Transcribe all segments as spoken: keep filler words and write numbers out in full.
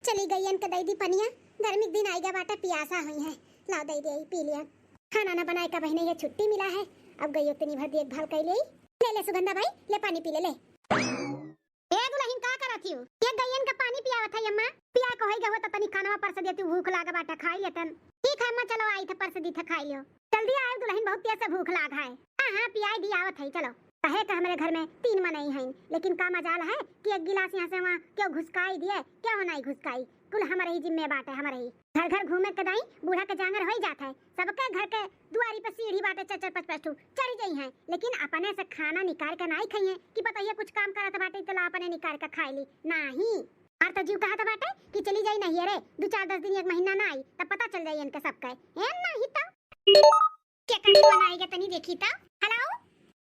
चली गइयन के दइ दी पनिया, गर्मी के दिन आइगा बाटे, पियासा हुई है, लाओ दइ दे, पी लिया। खाना ना बनाए का बहिने, ये छुट्टी मिला है, अब गइयो तनी भर देखभाल कइ ले। ले ले सुगंधा भाई, ले पानी पी ले, ले। ए दुलहिन, का करत हिउ? ये गइयन का पानी पियावत है अम्मा। पिया को होइगा हो त तनी खानवा परस देती, भूख लागा बाटे, खाइ लेतन। ठीक है अम्मा, चलो आई थे परस दी थे, खाइ लियो। जल्दी आयो दुलहिन, बहुत तेज से भूख लाग है। हाँ हाँ, पियाई दी, आवत है, चलो। कहे का हमरे घर में तीन मनई हैं, लेकिन का मजाल है कि एक गिलास यहाँ से वहाँ केउ घुसकाई दिए, केउ नाई घुसकाई, कुल हमरे ही जिम्मे बाटे, हमरे ही। घर घर घूमे के दाई बूढ़ा के जांगर होई जात है, सबके घर के दुआरी पे सीढ़ी बाटे, चार चार पाँच पाँच ठू चढ़ जाई हैं, लेकिन अपने से खाना निकाल के नाई खाइए कि पतोहिया कुछ काम करत बाटे त ला अपने निकाल के खाए ली, नाही। और तो जीव कहत बाटे कि चली जाई नहियरे, दो चार दस दिन, एक महीना ना आई, तब पता चल जाई इनके सबके। ए नाही तो। केकर फोन आइगा, तनी देखी तो। हेलो।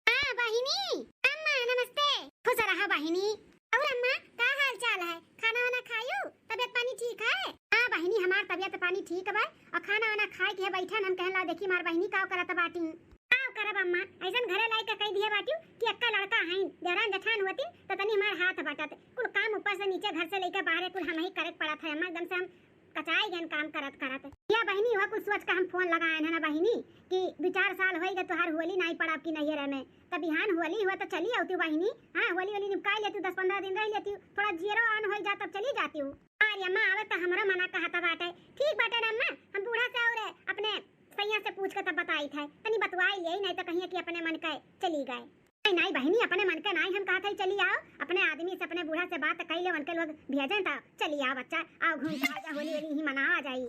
हाँ बहिनी। अम्मा नमस्ते। खुश रहा बहिनी। और अम्मा, का हाल चाल है? खाना वाना खायू? तबियत पानी ठीक है? हाँ बहिनी, हमार तबियत पानी ठीक बा। और खाना वाना खाए के है बैठन, हम कहन ला देखी हमार बहिनी का करत बाटी। का करब अम्मा, ऐसन घरे लाइके कह दिए बाटी कि अक्का लड़का हैं, देवरान जठान होतिन तो तनी हमार हाथ बटत। कुल काम ऊपर से नीचे, घर से लेके बाहरे कुल हम ही करे के पड़त है अम्मा, एकदम से हम कचाई गन काम करत करत। या बहिनी, वह कुल सोच के हम फोन लगाएन है ना बहिनी कि दो चार साल होइगा तोहार होली नाई पड़ब की नैहरे में, तब बिहान होली हुआ तो चली आवती बहिनी। हाँ, होली होली निपकाई लेती, दस पन्द्रह दिन रह लेती, थोड़ा जियरो आन होई जा तब चली जाती हूँ। अरे अम्मा, आवे तो हमरो मना कहता बाटे। ठीक बाटे ना अम्मा, हम बूढ़ा से और अपने सैया से पूछ के तब बताई थे, तनी बतवाई ले, नहीं तो कहिए कि अपने मन के चली गए। नहीं, नहीं बहिनी, अपने मन के नहीं, हम कहत हई चली आओ, अपने आदमी से, अपने बूढ़ा से बात कई ले, उनके लोग भेजें त चली आओ बच्चा, आओ घूम के आ जा, होली होली ही मनावा जाई।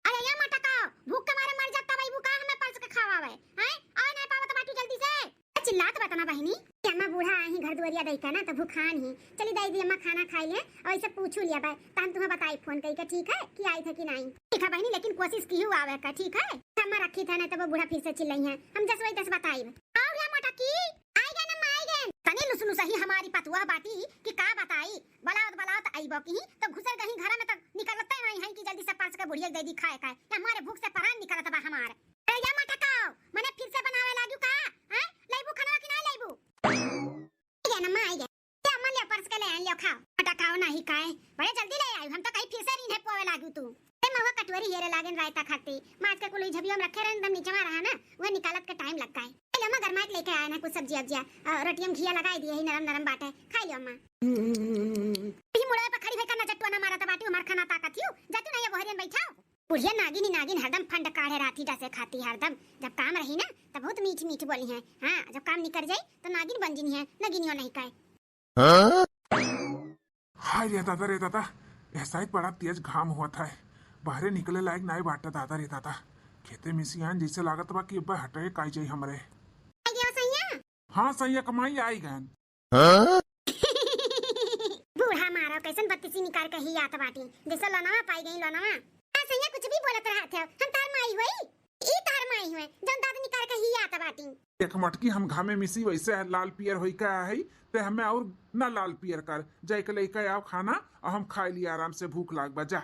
अरे या मटका, भूख के मारे मर जाता भाई, भूखा हमें परस के खावावे, हैं? आवे नहीं पावत बाटू जल्दी से। चिल्लात बतना बहिनी, कि अम्मा बूढ़ा आई घर दुआरिया दई का ना, त भूखान ही, चली दाई दी अम्मा खाना खाई ले, और इसे पूछू लिया बाय, त हम तुम्हें बताई फोन कई के, ठीक है, कि आई थे कि नहीं। ठीक है बहिनी, लेकिन कोशिश की हूँ आवे का, ठीक है? अम्मा रखी था, नहीं तो वो बूढ़ा फिर से चिल्लाई है, हम जस वही तस बताई। और या मटकी, आई गए ना, आई गए। तनी लुसलुसही हमारी पतुआ बाटी कि का बताई, बलावत बलावत आइबो की तो घुसर गही घर में तो निकलते नहीं है कि जल्दी से परस के बुढ़िया दे दी खाए का। या हमारे भूख से परान निकलत बा हमार। ए या मटकाओ, मने फिर से बनावे लागू का? हैं? लेबू खाना कि ना लेबू? आई गए ना, आई गए। ले अम्मा, ले परस के ले आई, ले खाओ। मटकाओ नहीं खाए, बड़े जल्दी ले आई, हम तो कहीं फिर से नहीं पोवे लागू तू। ए महुआ कटोरी हेरे लागेन रायता खाती, माज के कुल झबियो में रखे रहन, एकदम नीचे में रहा ना, वह निकालत के टाइम लग गए। ए ले अम्मा, गरमाए के लेके आए ना कुछ सब्जी अब्जिया, अ, रोटियम घिया लगाई दिए ही, नरम नरम बाटे, खाई लियो अम्मा। यही मुड़े पे खड़ी भई का नजर टोना मारत बाटी, हमार खाना ताकत हियो, जातू नहीं है बहरियन बैठाओ। बुढ़िया नागिन ही नागिन, हरदम फंड काढ़े रहती, डसे खाती हरदम। जब काम रही ना, तब बहुत मीठ मीठ बोली है। हाँ, जब काम निकर जाई, तो नागिन बन जिनी है, नगिनियो नहीं कहे। हाँ? हाय रे दादा रे दादा, यह शायद बड़ा तेज घाम हुआ था, बाहरे निकले लायक नाई बाटे दादा रे दादा। खेते में सियान जैसे लागत बा कि अब्बे हटे काई जाई हमरे। आ गया सैया? हाँ सैया, कमाई आई गन। हाँ? बूढ़ा मारो, कैसन बत्तीसी निकाल के ही आत बाटी, जैसे लोनवा पाई गई लोनवा। आ सैया, कुछ भी बोलत रहत हो, हम तार माई होई? ई तार माई हुए, जौन दाँत निकाल के ही आत बाटी। देख मटकी, हम घामे मिसी वैसे लाल पियर होई का है, ते हमें और ना लाल पियर कर, जाइके लेके आओ खाना और हम खाए लिए आराम से, भूख लाग बा, जा।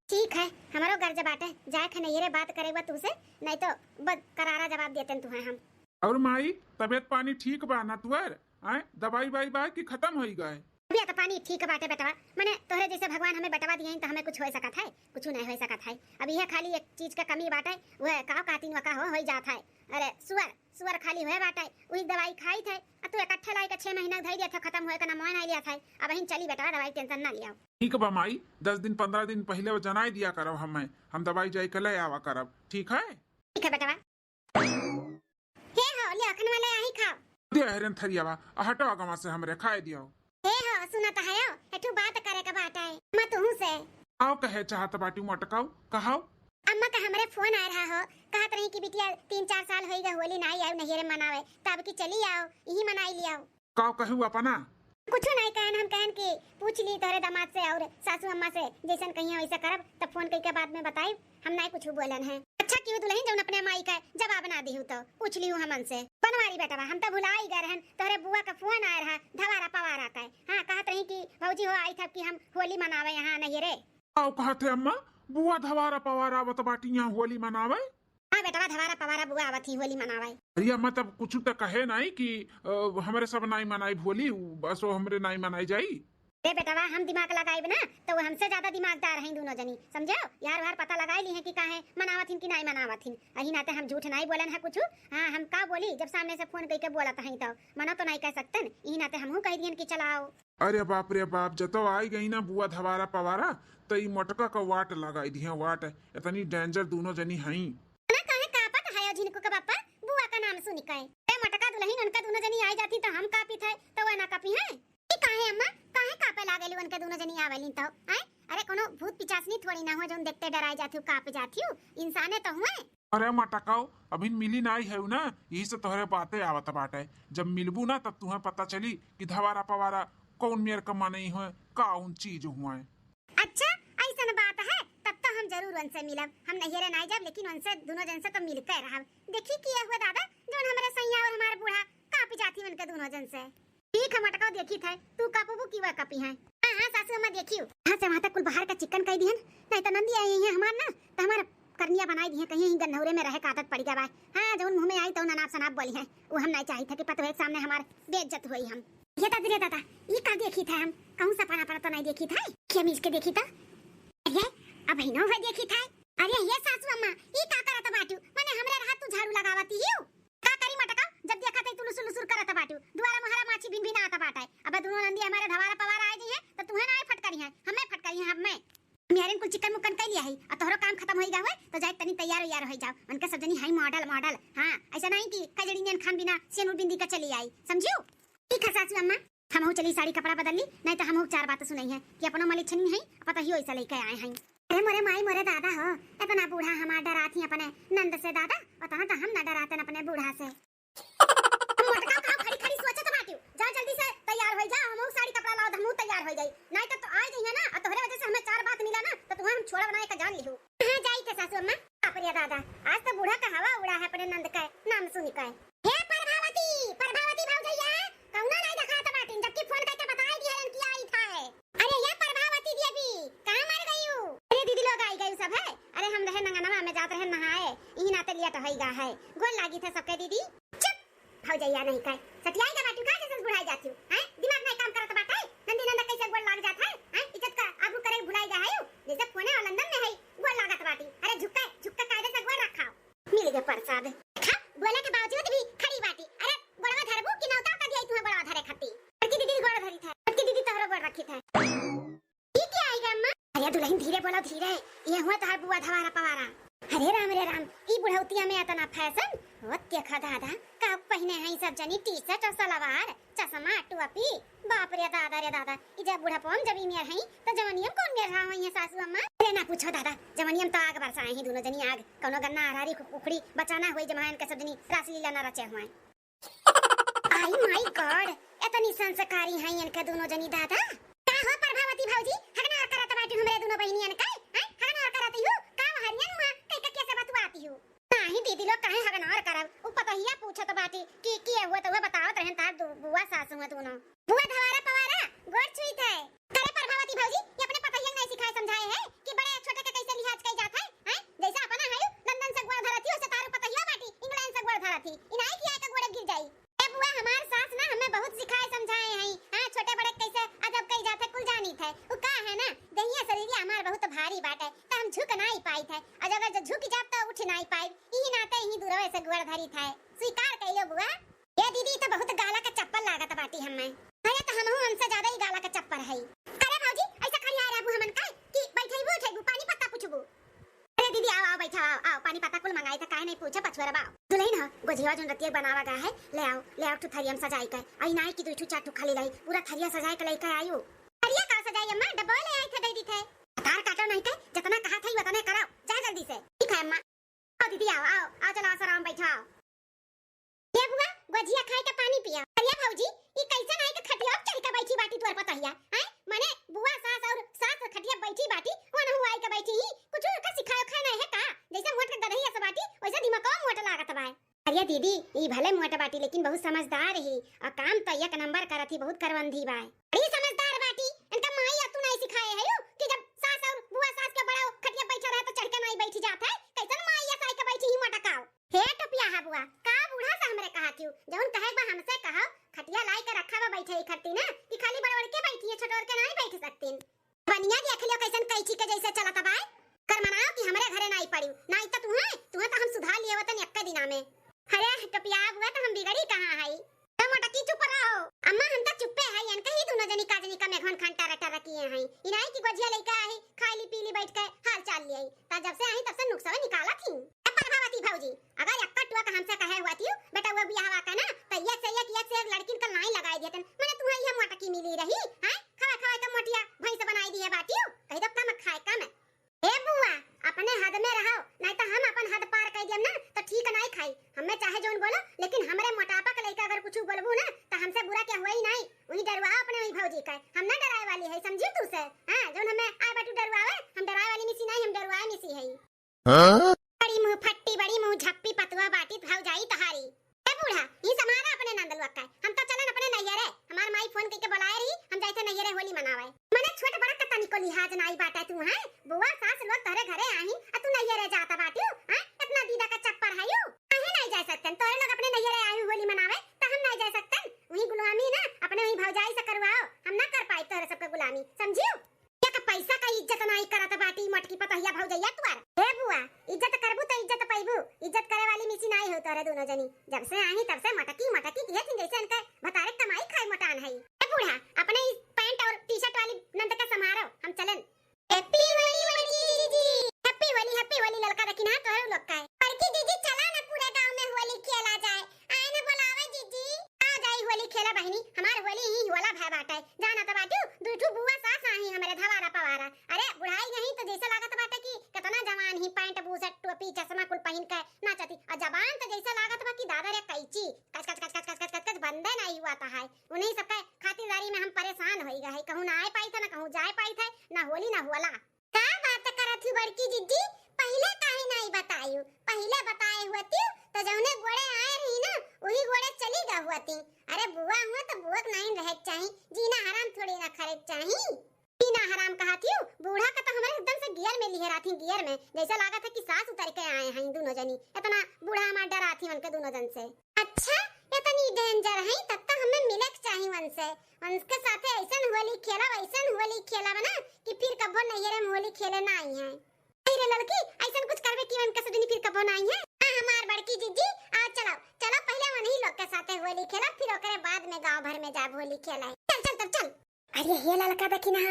ठीक है, हमारो गर्ज बाटे, जाए के नहीं रे बात करे बा तुसे, नहीं तो बद करारा जवाब देते तुहे हम। और माई, तबीयत पानी ठीक बा ना तुअर? आए, दवाई वाई बा कि खत्म होई गए? तबीयत पानी ठीक बाटे बेटवा, मने तोहरे जैसे भगवान हमें बेटवा दिए हैं तो हमें कुछ हो सकत है? कुछ नहीं हो सकत है। अब यह खाली एक चीज का कमी बाटे, वह का कातिन वका हो, होई जात है। अरे सुअर, सुअर खाली हुए बाटे, वही दवाई खाई थे, आ तू इकट्ठे लाई के छह महीना धई दिया था, खत्म होए का ना मोए नहीं लिया था। अब हिन चली बेटवा, दवाई टेंशन ना लियाओ। ठीक बा माई, दस दिन पन्द्रह दिन पहले वो जनाई दिया करब हमें, हम दवाई जाई के ले आवा करब, ठीक है? ठीक है बेटवा। हे हो, ले अखन वाले आही खाओ। दे हरन थरियावा, आ हटो आगवा से हमरे खाए दियो। हे हो, सुनत हयो, एठू बात करे के बात है, अम्मा तुहू से। आओ, कहे चाहत बाटी मटकाओ, कहाओ। अम्मा का हमरे फोन आ रहा हो, कहत रही कि बिटिया तीन चार साल होई गए होली नाई आयो नैहरे मनावे, तब की चली आओ, यही मनाई लियाओ। काव कहू अपना? कुछ नहीं कहन, हम कहन कि पूछ ली तोहरे दामाद से और सासू अम्मा से, जैसन कहिए वैसा करब, तब फोन कइके बाद में बताई, हम नहीं कुछ बोलन है। अच्छा किहू दुलहिन जौन अपने माई का जवाब ना दिहू तो पूछ लिहू हमन से। बनवारी बेटवा, हम तो भुला ही गए रहन, तोहरे बुआ का फोन आए रहा धवारा पवारा का। हाँ, कहत रही कि भौजी हो आई था कि हम होली मनावे यहाँ नहीं रे। आओ कहत है अम्मा, बुआ धवारा पवारा आवत बाटी यहाँ होली मनावे। हाँ बेटवा, धवारा पवारा बुआ आवत ही होली मनावे। अरे अम्मा, तब कुछ तो कहे नहीं कि, अ, हमरे सब नाई मनाई होली, बस वो हमरे नाई मनाई जाई। ए बेटवा, हम दिमाग लगाइब ना, तो वो हमसे ज्यादा दिमागदार हैं दुनो जनी, समझो? यार वार पता लगाई ली हैं कि काहे मनावत हिन कि नाई मनावत हिन। अही नाते हम झूठ नाई बोलन है कुछ। हाँ, हम का बोली, जब सामने से फोन कइके बोलत हैं तो मना तो नाई कह सकतन। इही नाते हमहू कह दियन कि चलाओ। अरे बाप रे बाप, जतो आई गई ना बुआ धवारा पवारा, तो ई मटका का वाट लगाई दिहे, वाट। इतनी danger दुनो जनी हई। ना काहे कापत है झिनकू के बापा, बुआ का नाम सुन के? ए मटका दुलहिन, उनका दुनो जनी आई जाती तो हम कापित है, तो वह ना कापी है? ई काहे अम्मा, काहे कापे लागेली उनके दुनो जनी आवेली तो? आय? अरे कोनो भूत पिचासनी थोड़ी ना हो जौन देखते डराई जाती हो, काप जाती हो, इंसाने तो हुए। अरे मटकाओ, अभी मिली नाई है ना, यही से तोहरे बाते आवत बाटे। जब मिलबू ना तब तुहें पता चली कि धवारा पवारा कौन मेर का मनई हुए, कौन चीज हुए। अच्छा, ऐसन बात है, तब तो हम जरूर उनसे मिलब। हम नैहरे नाई जाब, लेकिन उनसे दुनो जन से तो मिल के रहब। देखी किए हुए दादा, जौन हमरे सैया और हमार बूढ़ा कापी जाती उनके दुनो जन से। ठीक है मटकाओ, देखी थे, तू कापबू कि वह कापी है? हाँ, हाँ, सासू अम्मा देखियो। यहाँ से वहाँ तक कुल बाहर का चिकन कई दिहन, नहीं तो नंदी आई है हमार ना, तो हमार करनिया बनाई दिहे, कहीं यहीं गन्नौरे में रहे का आदत पड़ गया बा। हाँ, जौन मुँह में आई तौन अनाप शनाप बोली है, वो हम नहीं चाहित है कि पतोह के सामने हमार बेइज्जत होई हम। ये दादी रे दादा, ये का देखी थे हम, कहूँ सपना पड़ा तो नहीं देखी थे, क्या मिल के देखी था? अरे, अब हिनो है देखी थे। अरे ये सासू अम्मा, ई का करत बाटू? मने हमरे रहत तू झाड़ू लगावती हियो? का करी मटका, जब देखा तई तू लुसुर लुसुर करत बाटू। दुआरा मुहारा माछी भिन भिन आत बाटे। अबे दुनो नंदी हमारे धवारा पवारा आए जइहे, तो तुहे ना फटकरी है, हमें फटकरी है, हमें। मेहरिन कुल चिकन मुक्कन कई लिया है, और तोहरो काम खत्म होई गा हुए, तो जाए तनी तैयार वैयार होई जाओ। उनके सब जनी हाई model model। हाँ, ऐसा नहीं कि खजड़ी नियन खान बिना सेनुर बिंदी का चली आई, समझियो? ठीक है सासू अम्मा, हमहू चली साड़ी कपड़ा बदल ली, नहीं तो हमहू चार बात सुनई है कि अपनो मलिछनी है, पता ही ऐसा लेके आए हैं। अरे मोरे माई मोरे दादा हो, इतना बूढ़ा हमार डरात ही अपने नंद से दादा, उतना तो हम ना डराते अपने बूढ़ा से। मोटका का खड़ी खड़ी सोचत बाटियो, जा जल्दी से तैयार हो जा, हमहू साड़ी कपड़ा लाओ, हमहू तैयार हो जाई, नहीं तो, तो आ जाइए ना, और तोहरे वजह से हमें चार बात मिला ना, तो तुम्हें हम छोड़ा बनाए का जान लिहू। हाँ जाई के सासू अम्मा, बाप रे दादा, आज तो बूढ़ा का हवा उड़ा है अपने नंद का नाम सुन के। हे प्रभावती, प्रभावती भौजैया, कौना नाई देखात बाटिन, जबकि फोन करके बताई दिहलन कि आई था है। अरे ये प्रभावती देवी, कहाँ मर गई हूँ? अरे दीदी लोग आई गई सब है। अरे हम रहे नंगनवा में जात रहे नहाए, इही नाते लेट होई गा है। गोर लागी थे सबके दीदी। चुप, भौजैया नहीं कहे। सटियाई का बाटू का जैसे बुढ़ाई जाती हूँ, हैं? दिमाग नहीं काम करत बाटे। नंदी नंदा कैसे गोर लाग जात है, हैं? इज्जत का आबरू करे भुलाई गा है यू। जैसे फोने और लंदन में है, गोर लागत बाटी। अरे झुक्के, झुक्के कायदे से गोर रखाओ। मिल गए प्रसाद। खा, बोले के बावजूद भी खड़ी बाटी। अरे, गोड़वा धरबू कि नौता का दिया तुम्हें गोड़वा धरे खाती? बड़की दीदी गोड़ धरी थे। बड़की दीदी तोहरो गोड़ रखी थे। ई क्या आई गा अम्मा? अरे दुलहिन धीरे बोलो, धीरे। ये हुआ तोहार बुआ धवारा पवारा। अरे राम रे राम, ई बुढ़ौतिया में इतना fashion? ओ देखा दादा, का पहिने हैं सब जनी T-shirt और सलवार? चश्मा, टोपी, बाप रे दादा रे दादा, ई जब बुढ़ापो में जब ई मेर हई, त जवनियम कौन मेर रहा होई है सासू अम्मा? अरे ना पूछो दादा, जवनियम तो आग बरसाए हैं दोनों जनी आग, कौनो गन्ना अरारी उख-, उखड़ी बचाना होई जमायन के सब जनी रासलीला ना रचे हुए। आई my God, इतनी संस्कारी हैं इनके दोनों जनी दादा। का हो प्रभावती भौजी, हगनार करत बाटू हमरे दोनों बहिनियन के? हैं? हगनार करत हू? का हरियन हुआ? कई ककिया से बतुआती हू? नाही दीदी लोग, काहे हगनार करब? उ पतोहिया पूछत बाटी कि के हुआ, त उहे बतावत रहन तार दु-, बुआ सास हुआ दोनों। बुआ धवारा पवारा, गोड़ छुई थे। करे प्रभावती भौजी, ये अपने पतोहिया के नहीं सिखाए समझाए है कि बड़े छोटे के कैसे लिहाज कई जात है, हैं? जैसे अपना है, लंदन से गोड़ धरत ही, वैसे तारू पतोहिया बाटी, इंग्लैंड से गोड़ धरत ही। इनाई किया के गोड़े गिर जाई। ए बुआ, हमार सास ना हमें बहुत सिखाए समझाए हैं। हाँ, छोटे बड़े कैसे अदब कई जात है, कुल जानी थे। उ का है ना, देहिया शरीरिया हमार बहुत भारी बाटे, त हम झुक नाई पाई थे। और अगर जो झुक जाब त उठ नाई पाई। इही नाते इही दूरवे से गोड़ धरी थे। स्वीकार कइलो बुआ। ए दीदी, ई त बहुत गाला के चप्पल लागत बाटी हमें। अरे त हमहू हमसे ज्यादा ही गाला के चप्पल है। अरे भौजी, ऐसा खड़ी आए रहबू हमन का कि बैठेबू उठेबू, पानी पत्ता पूछबू? अरे दीदी, आओ, आओ, बैठो, आओ, आओ, पानी पत्ता कुल मंगाई था, काहे नहीं पूछे, पछुआरब, आओ। दुलहिन हो, गोझिया जोन रतिया बनावा गा है, ले आओ, ले आओ, ठू थरिया में सजाई के। आई नाई कि दुई ठू चार ठू खाली लाई, पूरा थरिया सजाई के लेके आयु। थरिया का सजाई अम्मा, डब्बा ले आई थे, दे दी थे। तार काटो नहीं थे, जितना कहा था, उतने कराओ, जा जल्दी से। ठीक है अम्मा। आओ दीदी, आओ, आओ, आओ, चलो, आसाराम बैठो, आओ। ये बुआ, गोझिया खाए के पानी पिया। अरे भौजी, ई कैसन आई के खटिया पे चढ़ के बैठी बाटी तोर पतोहिया, हैं? माने बुआ सास और सास खटिया बैठी बाटी, वो नहु आई के बैठी ही, कुछ उनका सिखायो खाए नहीं है का? जैसे मोट के गदहिया से बाटी, वैसे दिमाग मोट लागत बा। अरे दीदी, ई भले मोट बाटी, लेकिन बहुत समझदार ही, और काम तो एक नंबर करत ही, बहुत करवंधी बा। बड़ी समझदार बाटी, इनका माई या तू नहीं सिखाए है यू कि जब सास और बुआ सास के बड़ा खटिया बैठा रहे तो चढ़ के नहीं बैठ जात है, कैसन माई या साई के बैठी ही मोटकाओ। हे टोपिया हा बुआ, का बूढ़ा से हमरे कहा थियू? जौन कहे बा हमसे कहो, खटिया लाई के रखा बा बैठे ही खरती ना, कि खाली बड़बड़ के बैठी है छोटो करके नाहीं बैठ सकतीन। बनिया देख लियो कैसन कैंची के जैसे चलत बाय। कर मनाओ कि हमरे घरे नाहीं पड़िउ, नाहीं त तुहें, तुहें त हम सुधार लिए होतन एक्के दिना में। अरे टोपिया बुआ, त हम बिगड़ी कहाँ हई? ए मोटकी चुप रहो। अम्मा हम त चुप्पे हई, इनके ही दुनो जनी का जनी का मेघवन खान टरा टरा किए हई। इनाई की गोजिया लइका आई, खाई ली पी ली बैठ के हाल चाल लियाई। त जब से आई तब से नुक्सवे निकालत ही। ए प्रभावती भौजी, अगर एक्का टुआ का हमसे कहे हुआ थी, बेटा वो बियाह वा का ना, त एक से एक, एक से एक लड़किन का line लगाई देतन। मने तुहें यह मोटकी मिली रही, हैं? खवाए खवाए के मोटिया भैंस बनाई दिए बाटियो, कही दो कम खाए कम। ए बुआ, अपने हद में रहो, नाहीं त हम अपन हद पार कर दियम ना, त ठीक नाहीं खाई। हमें चाहे जौन बोलो, लेकिन हमरे मोटापा के लइका अगर कुछ बोलबू ना, त हमसे बुरा क्या हुआ ही नाहीं। वही डरवाओ अपने वही भौजी का, हम ना डराए वाली है, समझी तू से? हाँ, जौन हमें आए बाटू डरवावे, हम डराए वाली मिसी नाहीं, हम डरवाए मिसी है। हाँ? बड़ी मुंह फट्टी, बड़ी मुंह झप्पी पतुआ बाटी भौजाई तहारी। ए बूढ़ा, ई समारा अपने नंद लोग का। हम तो चलन अपने नैहरे। हमार माई फोन कइके बुलाए रही, हम जाइथे नैहरे होली मनावे। मने छोट बड़ा का तनिको लिहाज नाई बाटे तू, हैं? बुआ सास लोग तोहरे घरे आही, आ तू नैहरे जाता बाटियो, हैं? इतना दीदा का चप्पर है यू। काहे नाई जा सकतन? तोहरे लोग अपने नैहरे आही होली मनावे, त हम नाई जा सकतन? वही गुलामी ना, अपने वही भौजाई से करवाओ। हम ना कर पाई तोहरे सबके गुलामी, समझियो? एक पैसा का इज्जत नाई करत बाटी मोटकी पतहिया भौजैया तुआर। ए बुआ, इज्जत करबू त इज्जत पैबू, इज्जत करे वाली मिसी नाई हो तोरे दुनो जनी। जब से आई तब से मोटकी मोटकी किहे थी जैसे इनके भतारे कमाई खाए मोटान है। ए बूढ़ा, अपने इस पैंट और टी शर्ट वाली नंद का समारो, हम चलन। Happy होली बड़की जीजी। Happy होली, happy होली ललका दखिना तोहरे लोग का है। बड़की जीजी चला ना पूरे गांव में होली खेला जाए। आए ना बुलावे जीजी। आ जाई होली खेला बहिनी, हमार होली ही होला भय बाटे। जाना त बाटू, दू ठू बुआ सास आही हमरे धवारा पवारा। अरे बुढ़ाई नहीं त जैसे लागत बाटे कि कितना जवान ही, पैंट बूसट टोपी चश्मा कुल पहिन के नाचती। और जबान त जैसे लागत बा कि दादा रे कैची कच कच कच कच कच कच कच कच बंदे नहीं हुआ त है। उन्हीं सबके खातिरदारी में हम परेशान होई गए है, कहूँ ना आए पाई था, ना कहूँ जाए पाई था, ना होली ना होला। का बात करत ही बड़की जिज्जी, पहिले काहे नाई बतायू? पहिले बताए हुअतिउ त जौने गोड़े आए रही ना, वही गोड़े चली गा हुअती। अरे बुआ हुआ त बुआ के नाई रहे के चाही, जीना हराम थोड़ी ना करे के चाही। जीना हराम कहत हिउ, बूढ़ा का त हमरे एकदम से गियर में लिहे रहती, गियर में। जैसे लागत है कि सास उतर के आए हैं दुनो जनी। इतना बूढ़ा हमार डरात ही उनके दुनो जन से। अच्छा, इतनी danger है, तब तो हमें मिले के चाही उनसे। उनके साथे ऐसन होली खेलब, ऐसन होली खेलब ना कि फिर कबो नैहरे में होली खेले ना आई हैं। अरे लड़की, ऐसन कुछ करबे कि उनके से दुनी फिर कबो ना आई हैं। आ हमार बड़की जिज्जी, आ चलो, चलो पहले उन्हीं लोग के साथे होली खेलब, फिर ओकरे बाद में गांव भर में जाब होली खेले। चल, चल, तब चल। अरे हे ललका दखिना,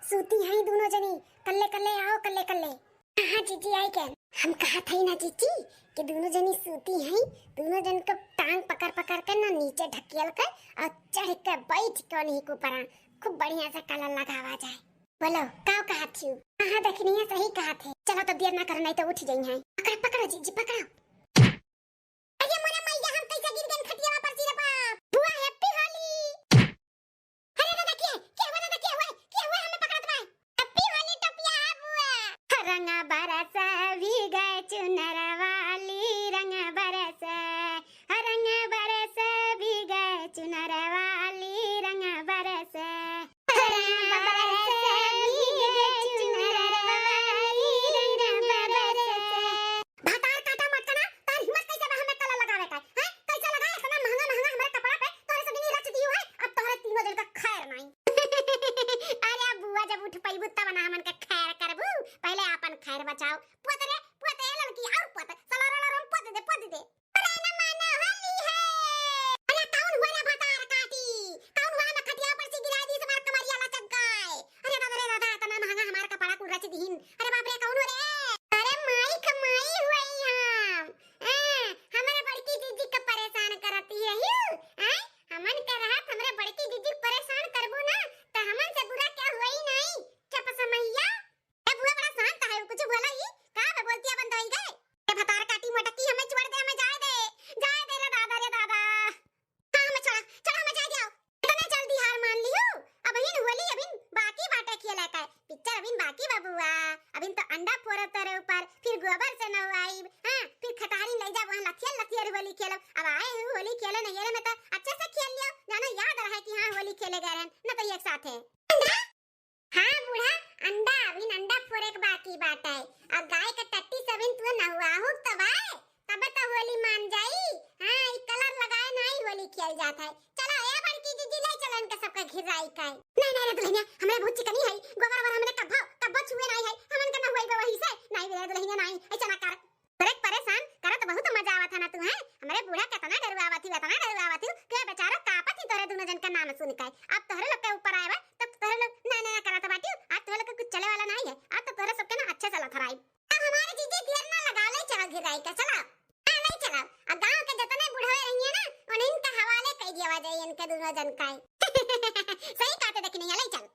सूती हैं दुनो जनी, कल्ले कल्ले आओ, कल्ले कल्ले। हाँ, हाँ, जीजी आई के। हम कहत हई ना जीजी कि दुनो जनी सूती हैं, दुनो जन को टांग पकड़ पकड़ के ना नीचे ढकेल के और चढ़ के बैठ के उन्हीं के ऊपर खूब बढ़िया से कलर लगावा जाए। बोलो, का कहत हिउ? हाँ, हाँ, दखिनिया सही कहत है। चलो तो देर ना करो, नहीं तो उठ जाई हैं। पकड़, पकड़ो जीजी, पकड़ो। अरे मोरे मैया, हम कैसे गिर गए खटियावा पर, रे बाप। बुआ, happy होली। अरे दादा, के, के हुआ दादा, के हुआ, के हुआ हमें पकड़त बा? Happy होली टोपिया बुआ। रंग बरस भीगे चुनर वाली, रंग बरस, रंग बरस भीगे चुनर वाली, रंग बरस। रंग बरस भीगे चुनर वाली, रंग बरस। भतार काटा मटकना, तार हिम्मत कैसे बा हमें कलर लगावे का? हैं? कैसे लगा इतना महंगा महंगा हमारे कपड़ा पे तोरे से बिनी रच दियो है, अब तोहरे तीनों जन का खैर नहीं। अरे बुआ, जब उठ पैबू तब ना हमन का खैर करबू, पहले आपन खैर बचाओ। पोत रे, पोत ए लड़की, और पोत, सलारा लारा में पोत दे, पोत दे। अरे ना माना होली है। अरे कौन हुआ रे भतार काटी? कौन हुआ हमें खटिया पर से गिरा दी, हमार कमरिया लचक गए। अरे दादा रे दादा, इतना महंगा हमार कपड़ा कुल रच दीन। अरे बाप रे, कौन हो रे? अरे माई क माई हुई हम। ए, हमारे बड़की जीजी के परेशान करती रही। हैं? हमन के रहत हमरे बड़की जीजी के परेशान करबू ना, त हमन से बुरा क्या हुई नहीं? चप समैया। ए बुआ बड़ा शांत है, कुछ बोला ही? का बे बोलतिया बंद होई गए? ए भतार काटी मोटकी, हमें छोड़ दे, हमें जाए दे। जाए दे रे दादा, रे दादा। हाँ, हमें छोड़ा, छोड़ा, हमें जाए दियो। इतने जल्दी हार मान लियो? अबहिन होली अबहिन बाकी बाटे खेले का। पिक्चर अबहिन बाकी बा बुआ। अबहिन तो अंडा फोड़ब तोरे ऊपर, फिर गोबर से नहवाइब, हाँ, फिर खटारी ले जाब वहाँ लथियर लथियर होली खेलब। अब आए हूँ होली खेले नैहरे में तो अच्छे से खेल लियो, जाना याद रहे कि हाँ होली खेले गए रहन, न तो एक साथ है। अंडा? हाँ बूढ़ा, अंडा, अबहिन अंडा फोड़े के बाकी बाटे। अब गाय के टट्टी से अबहिन तू नहवाहू तब आए, तबे तो होली मान जाई। हाँ, ई कलर लगाए नाई होली खेल जात है। चलो ए बड़की जी, जी, ले चलो इनका सबका घिराई का। नहीं, नहीं रे दुल्हनिया, हमरे बहुत चिकनी है, गोबर ओबर हमरे कब्बो, कब्बो छुए नहीं है, हमन के ना हुई बा वही से। नहीं रे दुल्हनिया, नहीं, ऐसा ना कर। तोरे परेशान करत बहुत मजा आवत है ना तू, हैं? हमरे बूढ़ा केतना डरुआवत ही, एतना डरुआवत ही, कि बेचारा कापत ही तोहरे दुनो जन का नाम सुन के। अब तोहरे लोग के ऊपर आए बा, तब तोहरे लोग ना, ना, ना करत बाटियो, आज तोहरे लोग के कुछ चले वाला नहीं है, आज तो तोहरे सबके ना अच्छे से लथराई। अब हमारे जीजी देर ना लगा, ले चलो घिराई का, चलो। हाँ, ले चलो। अब गांव के जितने बुढ़वे रहिए ना, उन्हीं के हवाले कर दिया जाए इनके दुनो जन का। सही कहते देखी नहीं है, ले चल।